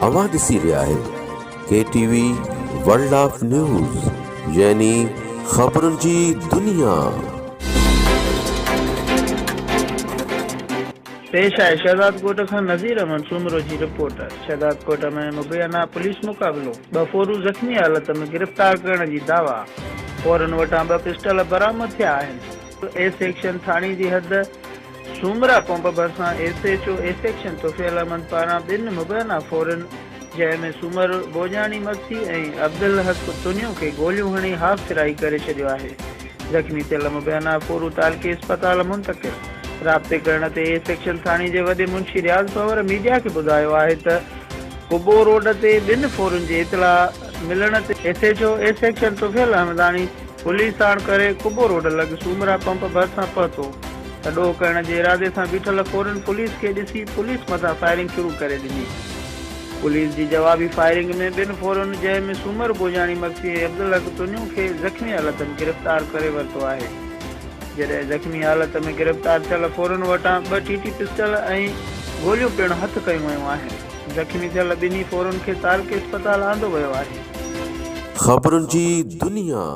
اوهان ڏسي رهيا آهيو K T V world of news يعني خبرن جي دنيا. پيش آهي شهدادڪوٽ کان نذير احمد سومرو جي رپورٽ، شهدادڪوٽ ۾ مبينا پوليس مقابلو، ٻه ڦورو زخمي حالت ۾ گرفتار ڪرڻ جي دعويٰ، ڦورن وٽان ٻه پسٽل برآمد ٿيا آهن. اي سيڪشن ٿاڻي جي حد سومرا پمپ ڀرسان S H O A section Tufail Ahmed پاران ٻن مبينا ڦورن جنهن ۾ سومر بوڄاڻي مگسي ۽ عبدالحق تنيو کي گوليون هڻي هاف فرائي ڪري ڇڏيو آهي. زخمي ٿيل مبينا ڦورو تعلقي اسپتال منتقل. رابطي ڪرڻ تي اي سيڪشن ٿاڻي جي وڏي منشي رياض پنهور ميڊيا کي ٻڌايو آهي ته قبو روڊ تي ٻن ڦورن جي اطلاع ملڻ تي S H O A section Tufail Ahmedani police ساڻ ڪري قبو روڊ لڳ سومرا پمپ ڀرسان پهتو ته ڏوهه ڪرڻ جي ارادي سان بيٺل ڦورن پوليس کي ڏسي پوليس مٿان فائرنگ شروع ڪري ڏني. پوليس جي جوابي فائرنگ ۾ ٻن ڦورن جنهن ۾ سومر گوجاڻي مگسي ۽ عبدالحق تنيو کي زخمي حالت ۾ گرفتار ڪري ورتو آهي. جڏهن زخمي حالت ۾ گرفتار ٿيل ڦورن وٽان ٻه ٽي ٽي پسٽل ۽ گوليون پڻ هٿ ڪيون ويون آهن. زخمي ٿيل ٻنهي ڦورن کي تعلقي اسپتال آندو ويو آهي. خبرن جي دنيا.